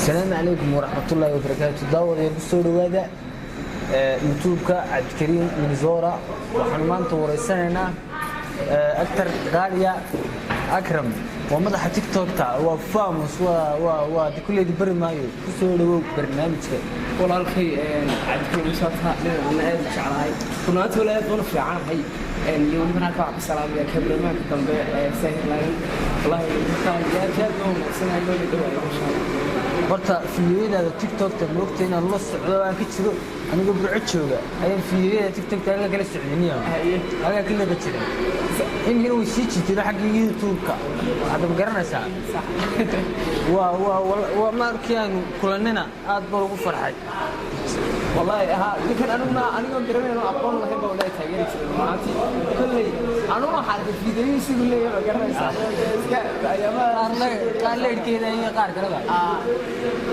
Asalaamu calaykum waraxmatullaahi wabarakaatu. Daawadayaal, kusoo dhowaada YouTube-ka Cabdikariim Minzora. Waxaanu maanta wareysanaynaa actor qaaliya Akram, waa madaxa TikTokta, waa famous, waa kulleydi bari maayo. Kusoo dhawow barnaamijka. Walaalkay Cabdikariim Musaata, dhinacna aad u jeclahay runaantii, wala aad baan u fiicanahay. Iyo welibana halka waxaan ka salaamaya kameramaanka dambe Saahir Laagan. Wallahi aad aad baan wanaagsanahay, loona dhawaayo masha Allah. Horta fiidiyoyadaada TikTokta moogta inaan la socdo aan ka jiro, anigoo Burco jooga ayaan fiidiyoyada TikTokta halka kala socdiniya, halkaa ka liqi jiray. Iminkana way sii jirteen xagga YouTube-ka, waxaad ma garanaysaa. Waa markii aanu kulannina aad baa ugu farxay. Wallahi haa, ninkan aniguna anigoo garanayn oo aqoon lahayn baa wallahi taageeri jiray runaantii. Kolley anugu waxaa arkay fiidiyoyin siduu leeyahay, ma garanaysaa, iska ayaamaha qaar leydhkeeda iyo qaar kaleba.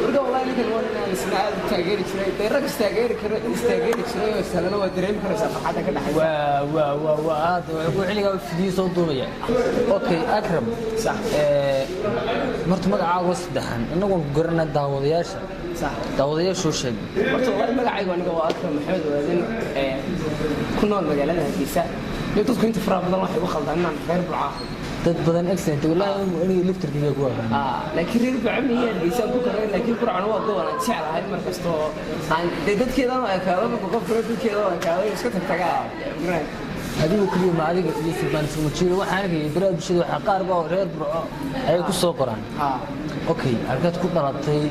Marka wallahi ninkan waa inaan isna aad u taageeri jiray, dee rag istaageeri karo, istaageeri jiray oo salana waa dareemi karaysaa farxadda ka dhexaysa. Waa aad wuxuu xilligaa fiidiyo soo duubaya. Okay Akram. Sax. Marta magacaaga saddexan innagoon ku garanaa daawadayaasha. Sax. Daawadayaashuu sheeg. Horta wallahi magacaygu aniga waa Akram Maxamed Waadin, ku nool magaalada Hargeysa. Iyo dadku inta faraha badan waxay u khaldaan inaan reer Burco ahay. Dad badan, excellent, wallahi aniga laftarkayga ku aqaan. Laakiin reer Burco miya, Hargeysa ku koray, laakiin Burcona waa gobol aan jeclahay mar kastoo aan dee dadkeeda u ekaado. Marka qofkuna dadkeeda u ekaado iska tagtagaa. Adigu keliya ma adiga iyo Sulbaan iskuma jiro. Waxaan arkayay baraha bulshada waxaa qaar ba oo reer Burco ayay ku soo qoraan. Okay, halkaad ku dhalatay?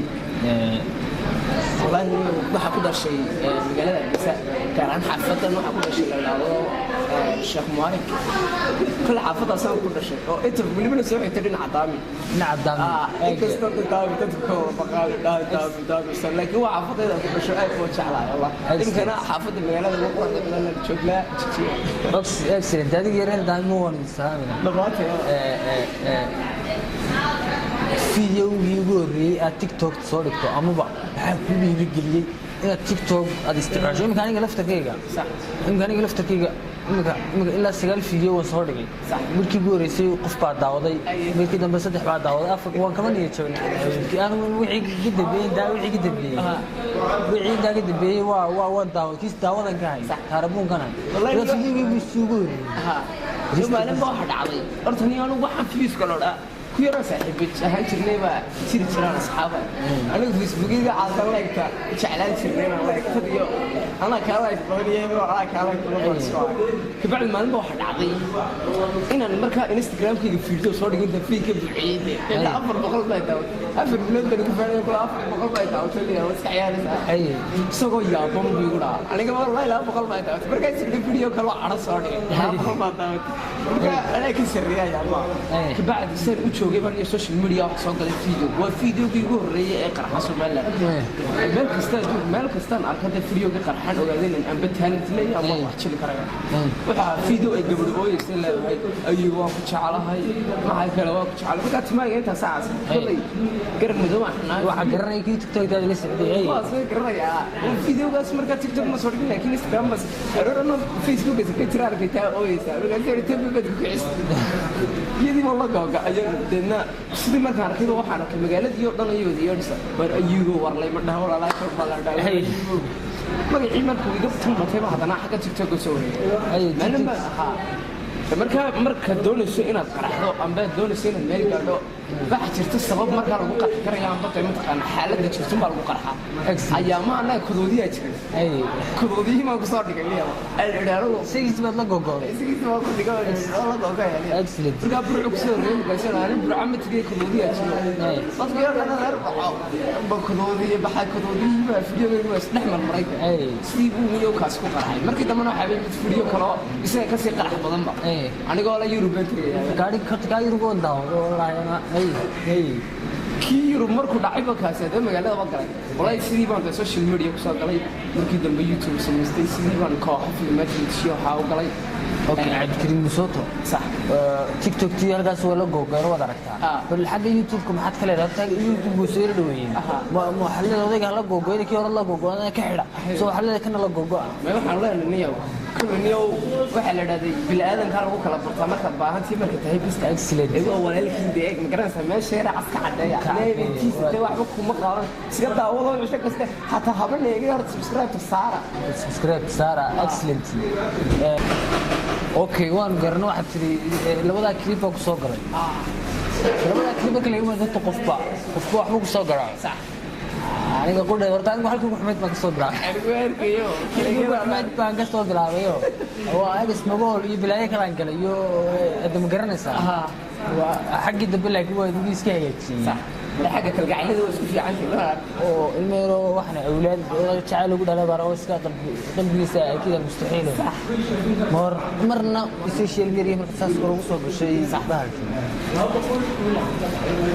Wallahi waxaa ku dhashay magaalada Hargeysa, gaar ahaan xaafadan waxaa ku dhashay la idhaahdo Sheekh Mubarak. Kale xaafadaasaan ku dhashay oo inta welibana soo xigtay dhinaca Daami. Dhinaca Daami. Inkastoo Daami dadku ka wada baqaan, dhaha Daami Daami, laakiin waa xaafadayda ku dhasho, aad boo jeclahay wallah. Imkana xaafadda magaalada ugu quruxda badan la joognaa Jijiga. Excellent, adiga reer Daami waan idin salaamayna. Dhammaanteen. Videogii ugu horreeyey aad TikTok soo dhigto amaba maxaa kuu dhiirigeliyey inaad TikTok aad isticmaasho? Iminka aniga laftarkayga, iminka aniga laftarkayga, iminka ilaa 9 video waan soo dhigay. Markii ugu horreysay qof baa daawaday, markii dambe saddex baa daawaday, afar, waan kama niyad jabin. Anigu wixii ka dambeeyey daa wixii ka dambeeyey wixii intaa ka dambeeyey waa waan daawa kiis daawadan ka hay taarabuunkan hay. Videogii ugu horreeyey. Maalin ba waxa dhacday horta nin anigu waxaan fiiska loo dhaa ku yaroo saaxiibo ahaan jirnay baa jiri jiraan asxaaba. Anigu Facebookyada caadan like-ta jeclaan jirnay inaan like-tad iyo anaa kaa like badan iyo anaa kaa like badan baan isku ahay. Kabacdi maalin ba waxa dhacday inaan markaa Instagramkayga fiirdo soo dhigin feed ka buuxiyey dee ilaa 400 baa daawatay, 4 bilood baan ku faanay kula 400 baa daawatay liyaa iska ciyaaraysaa. Isagoo yaaban buu igu dhahaa, aniga wallahi 200 baa daawatay. Markaas idhi video kaloo cadho soo dhigay, 200 baa daawatay, marka anaa ka sarreeya yaabaa. Kabacdi saan u joogay baan iyo social media wax soo galay video, waa videogii ugu horreeyay ee qarxa Somaliland. Meel kasta adduunka, meel kastaan arka dee videoga qarxan ogaadeen in amba talent leeyahay ama wax jili karaya. Waxaa video ay gabadho ooyeysa leedahay, ayuu waa ku jeclahay, maxay kale waa ku jeclahay. Markaa timaaga intaa saacas kolley garan madow aan xunaa. Waxaa garanaya kii TikToktaada la socday. Waa soo garanayaa videogaas. Markaa TikTok ma soo dhigin, laakiin Instagram bas aroorano Facebook ka jira arkay taa ooyeysa. Markaas yiri tabi baad ku kicis iyadii ma la googa ayaa. Deedna sidii markaan arkayba waxaan arkay magaaladii oo dhan ayuu yeedhisa, war ayugo war layma dhaho walaalaa kor baa la dhahay magacii. Markuu iga tambatayba haddana xagga TikTok soo wareegay maalin baan ahaa. Markaa markaad doonayso inaad qaraxdo amba aad doonayso inaad meel gaadho, waxa jirta sabab markaa lagu qarxi karaya amba dee mataqaana xaaladda jirtun baa lagu qarxaa. Ayaama annaga kudoodiyaa jiray, kudoodiyihii baan kusoo dhigay liya idhaanadu. Sigiis baad la gogoday. Sigiis baan ku dhigay oo la gogay. Markaa Burcu kusoo horreeyay markaasaan ani Burca ma tegay, kudoodiyaa jiro dadka yar dhana reer Burco ba kudoodiye baxay, kudoodiyihii baa fidyogaygu waa isdhex marmaray. Sidii buu miyow kaas ku qarxay. Markii dambena waxaa mid fidyo kaloo isaga kasii qarax badanba anigoo la Yurub baan tegaya. Gaari kaa Yurub oo daawado wallaahi ana ay. Kii Yurub markuu dhacayba kaasi hadee magaalada ba galay. Wallahi sidii baan dee social media kusoo galay, markii dambe YouTube samaystay, sidii baan kooxo filmaatiishiyo waxaa u galay. Okay, Cabdikariim Musoto. Sax. TikTok tii halkaas waa la googoero, waad aragtaa. Bal xagga YouTube-ka maxaad ka leedahay? Horta YouTube buu soo yara dhaweeyey. Ma waxaa leedahay odayga hala googoyna, kii hore la googoana ka xidha, soo waxaa leedahay kana la googo'a? Ma waxaan leenahay niyow Kulmiyow waxaa la dhahday bini'aadankaa lagu kala bartaa markaad baahantii marka tahay bista. Excellent. Waa walaalkii dee, ma garanaysaa, meesha yara cas ka caddeeya. Ka caddeeya. Leebintiisa dee waxba kuma qaadan, iska daawado cisho kaste, xataa haba leegay, horta subscribe saara. Subscribe Sara, excellent. Okay, waan garano. Waxaad tiri labadaa clip baa ku soo galay. Labadaa clip marka laga yimaado, qofba qofba waxbuu ku soo galaa. Sax. Aniga qudhay horta, anigu halkii ugu xumayd baan ka soo bilaabay. Anigu arkayo. Halkii ugu xumayd baan ka soo bilaabayo, waa Egas Magool iyo bilaayo kalaan galay iyo hadda, ma garanaysaa? Waa xaggii dambe, laakiin waa idigu iska hagaajiyey. Sax, xagga kalgacaylada waa isku fiicantahay. Oo ilmo yaroo waxna awlaad jacayl ugu dhalay baa oo iska qalbigiisa akiid almustaxiil mar marna social media marka saas ugu soo gashay bahalkii,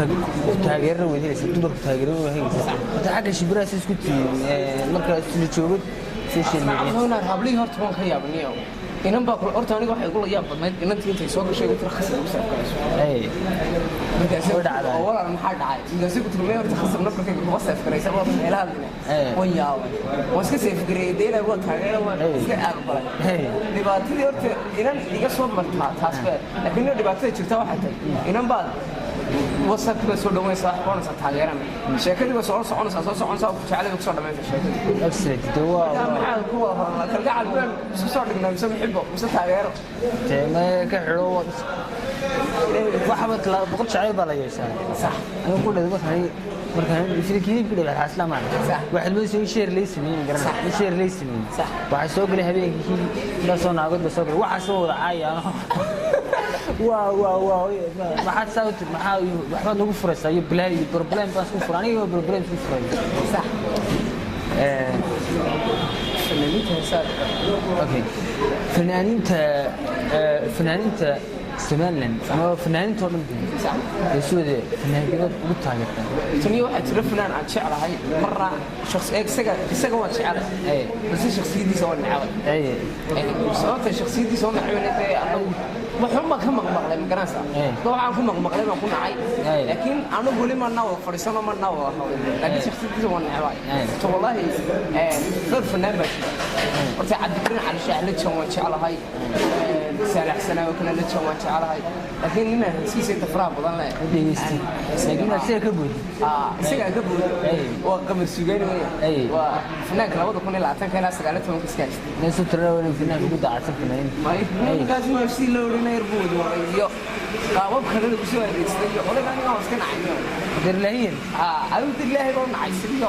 rag taageerana way helaysaa, dumarku taageerana way helaysaa. Horta xagga shimbiraha isku tihiin marka isla joogid social media? Cabdullah, hablihii horta waan ka yaabaniyo. Inan baa kula horta, aniga waxay igula yaab badnayd inantii intay soo gashay ugu tiri khasab ugu seef garayso. Ay. Markaasay Way dhacdaa. Oo walaal, maxaa dhacay? Markaasay ku tiri may, horta khasab nafarkayga kuma seef garaysa, waa meelaha hadlina. Waan yaabay, waan iska seef gareeyay dee, ilaahay waa taageera, waan iska aqbalay. Dhibaatadii horta inan iga soo martaa taas bee, laakiin ina dhibaatada jirta waxay tahay inan baad WhatsApp baa soo dhaweynaysaa, wax koonaysaa, taageerana sheekadii baa soo soconaysaa, soo soconaysaa, ku jeclay baa kusoo dhameynaysaa sheekadii. Excellent, dee waa maxaa ku wada hadalnaa? Kalgacal baan isku soo dhignaa mise muxibo mise taageero? Dee ma ka xidho, waxba 100 jacayl baa la yeeshaa. Sax. Anigu ku dhaday markaan filkiin ku dhaday xaasla ma waxaad moodaysaa in share lay sameeyey, ma garanaysaa, in share lay sameeyey. Sax. Waxaa soo galay habeenkii intaa soo naagood baa soo galay, waxaa soo wada caayaan, waa waa waa maxaad saa u tiri, maxaa waxbaad nagu furaysaa iyo bilaa iyo problem baan isku furay, aniga problem isku furay. Sax. Fanaaniinta heesaa? Okay, fanaaniinta Somaliland ama fanaaniinta oo dhan Sax. ee suwade fanaankeedaad ugu taageertaa? Tani waxaa jira fanaan aan jeclahay marna shakhs isaga waan jecelahay, balse shakhsiyadiisa waan necabay. Sababta shakhsiyadiisa waan necabay dee anagu waxun baan ka maqmaqlay, ma garanaysaa? Da waxaan ku maqmaqlay baan ku nacay. Laakiin anagu weli manaa wada fadhiisano, manaa wada hadlin, laakiin shakhsiyadiisa waan necbay. To wallahi dhowr fanaan baa jira horta. Cabdikariin Cali Shaax Lejan waan jeclahay, Saalax Sanaa oo kale Lejan waan jeclahay, laakiin ninaan heesiisa inta faraha badan leh Dhegeysti, laakiin aad isaga ka boodid. Isagaa ka boodo. Waa Qamar Sugaani weya. Waa fanaanka 2020-ka ilaa 19-ka iska haystay. Neesu tirada waa inuu fanaanka ugu daacadsan fanaaniinta. Ninkaas waa si loo odhanaya yar buu wada waray iyo qaabab kale lagu soo adeegsaday iyo odayga aniga waan iska nacay. Dirlaahiyan. Adigu dir Ilaahay baa u nacay sidiyo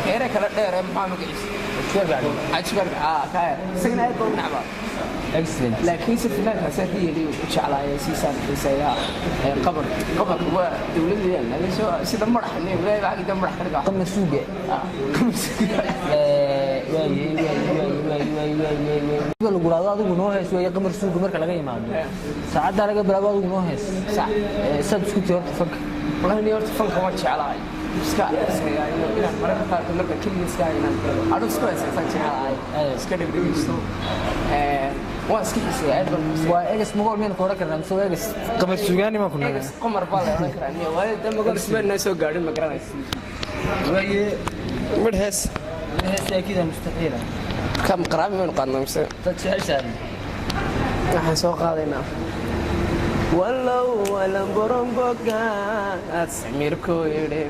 keere kale dheer ee maxaa magaciisa? Sheegacdo. Xajibar kaya, isagana aad baa u nacbaa. Excellent. Laakiin se fanaankaas really u jeclaaya, siisaan xiiseeyaa. Qabar qabarka waa dowladda laga soo sida madaxa nin ilaahay baa xagga madax ka dhigaa. Qamar Suuga. Qamar Suuga. Waaye waaye waaye waaye waaye waaye waaye lagu raado, adigu noo hees waaye. Qamar Suuga marka laga yimaado, saacaddaa laga bilaabo adigu noo hees. Sax. Saad isku tii horta fanka? Wallahi ni horta fanka waan jeclahay, iska xiiseeyaa iyo inaan mararka qaarkood marka keliya iska inaan aduu isku heesaysan jeclahay, iska dhegdhegeysto, waan iska xiiseeyaa, aad baan u xiiseeyaa. Waa Egas Magool miyaan ku odhan karnaa mise waa Egas Qamar Suugaani maan ku nagaa? Egas Qamar baa la odhan karaa niyo, waayo de Magool isma soo gaadhin, ma garanaysa. Waaye. Midh hees. Hees akiida mustaxiila. Kam qaraabi maynu qaadnaa mise? Dad jeceshahay. Waxaan soo qaadaynaa wallow walan borombogaad samirku yidhi,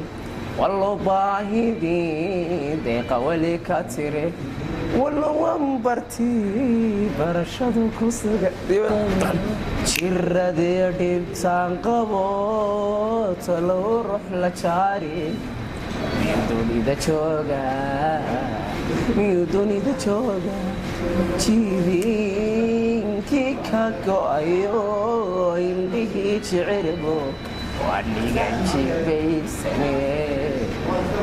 wallow baahidii deeqa weli ka tiri, wallow waan bartii barashadu ku suga, jiradii dhibtaan qabo talow ruux la jaari, miyuu dunida jooga, miyuu dunida jooga, jibinkii ka go'ayo indhihii jecirbo, waaniga jibaysane,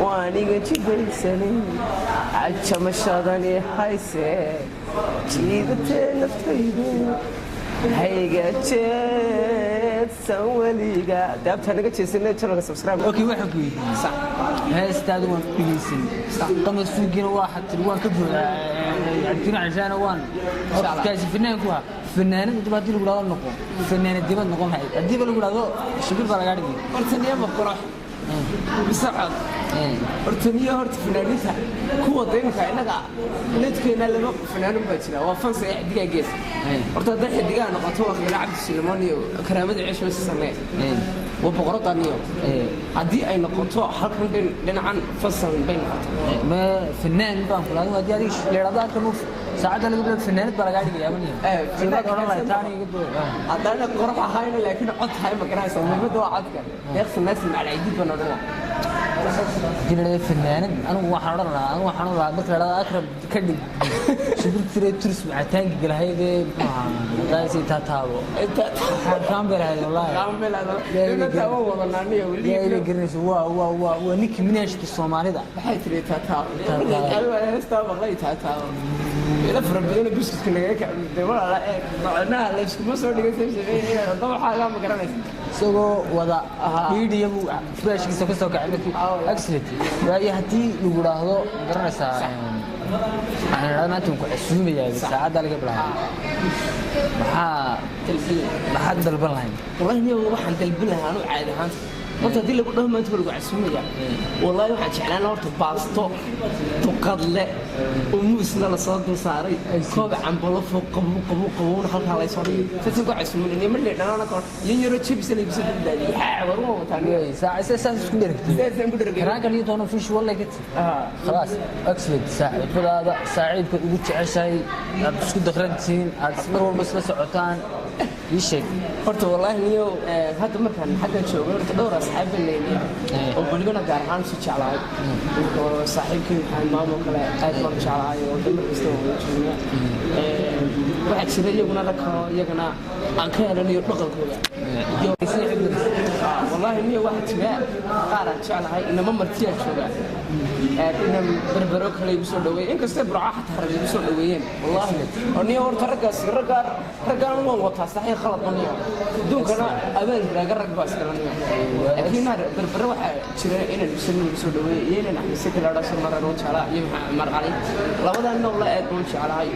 waaniga jibaysane, cajamashadani hayse jiidatee naftayda, hayga jeedsan weliga daabtaa naga jeesanay channelka subscribe. Okay, waxaan ku weydiiyey Sax. Heestaadu waan dhegeysan, Qamar Suugina waa xatir, waan ka boodaa, Cabdikariin Calishaana waan kaasi fanaanku ahaa. Fanaanada dib haddii lagu dhahdo noqo fanaanad dibad noqon lahayd, haddiiba lagu dhahdo shibir baa lagaa dhigay. Horta niyama qurux Mise cod? Horta niyo, horta fanaaniinta kuwa daymka innaga ledkeena laba fanaanin baa jira, waa fansa ee xidigaa gees. Horta hadday xidigaa noqoto, waa Khayla Cabdi Suleymaan iyo Karaamada Ceesh Wasi samee, waa boqoradda niyo. Haddii ay noqoto halkan dhinacan fasan bay noqoto. Ma fanaan baan kula adigu, haddii adiga leerada halkan uu saacadda laga bilaabo fanaanad baa lagaa dhigayaa maniyo, sidaad odhan lahayd taani iga doo? Haddana qorax ahayna laakiin cod tahay, ma garanaysa, muhiimadda waa codka. Deeqsi Naasin Macalcidiid baan odhan lahaa. Haddii la dhahdo fanaanad, anigu waxaan odhan lahaa, anigu waxaan odhan lahaa marka la dhahdo Akram ka dhig shimbirtire turis macataanki galahaydee, muxuu ahaa, hadaasi taataabo waxaan kaan bay lahayd wallaahi. Yaa ila garanaysa, waa ninkii minhajka Soomaalida. Maxay tiri taataabo? Heestaa maqlay taataabo ila fara badan, buskudka nagaga kacday walaala. Ee macnaha la iskuma soo dhigay sameeyay, hadda waxaagaa ma garanaysa. Isagoo wada dhiidhiya buu furaashkiisa ka soo kacay markii accident waayo. Haddii lagu dhaahdo, ma garanaysaa, waxaan idhahdaa maanta waan ku casuumayaa, saacadda laga bilaabo, maxaad dalban lahayd? Wallahi niyo, waxaan dalban lahaa anu caadi ahaanta, horta haddii lagu dhaho maanta waa lagu casuumaya, wallahi waxaan jeclaan lahaa horta baasto duqadle oo muusna lasoo dul saaray, koob cambalo fooq qabow qabow qabowna halkaa laysoo dhigay, saasaan ku casuuminay. Ma leedhanaana kor yan yaro jibisa laygu soo duldaadiyay, haa, war waa wataa niyo. Saac saas isku dheragtay. Saasaan ku dhergay. Karaankan iyo toona fish wallahi ka khalaas. Excellent. Saaxiibadaada, saaxiibkaad ugu jeceshahay, aad isku daqrantihiin, aad mar walba isla socotaan, ii sheeg. Horta wallaahi niyo, hadda markaan xagga joogo, horta dhowr asxaab baan leeyahay oo welibana gaar ahaan si jeclahay. Saaxiibkii maxamed maamo kale aad baan u jeclahay oo mar kasta waan wada joognaa. Waxaa jira iyaguna rag kaloo iyagana aan ka helanayo dhaqankooda. Wallaahi niyo, waxaa jira qaar aan jeclahay, inama martiyaa jooga, ina Berbero kale igu soo dhaweeyey, inkastay Burca xataa rag igu soo dhaweeyeen wallaahi. Oo niyo, horta raggaas raggaan waan wataa, saxiix khalad ma niyo, adduunkana abaal raaga rag baa iskala niyo. Laakiin Berbere waxaa jira inaan Xuseen igu soo dhaweeyey iyo inaan Axmed Saki la dhaso marar u jeclaa iyo Maxamed Cumar Cali, labadan nool aad baan u jeclahay,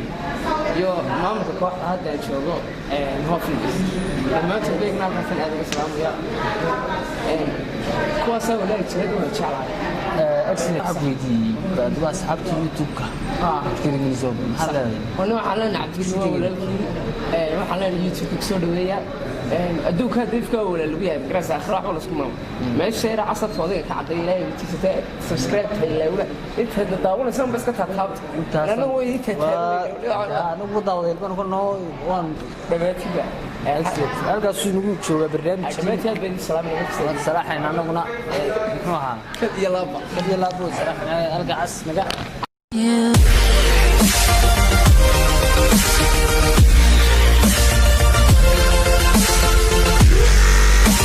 iyo maamulka kooxda hadda aan joogo Hofnis, dhammaantood beegna halkaasan aad uga salaamaya. Kuwaasaa walaali jirad waan jeclahay. Excellent. Waxaan ku weydiiyey haddaba asxaabta YouTube-ka aad ka dhegeyso, maxaad leedahay? Wana waxaan leenahay Cabdikariim waa walaalkii, waxaan leenahay YouTube kusoo dhaweeya. Adduunka difka waa walaal lagu yahay, magaraysa, aakhira waxba lasku maamo. Meesha yara casarka odayga ka cadday Ilaahay watiisata subscribe ta ilaawla, intaad daawanaysan ba iska taataabta, anna way ii taataabta. Anagu daawaday baan ku noo waan dhamaatiba. Excellent. Halkaasuu nagu joogaa barnaamijkii. Dhamaati aad baan idin salaamaya. Waan salaaxayna anaguna, muxuu ahaa, kad iyo laaba. Kad iyo laabo salaaxayna, halka cas naga Yeah.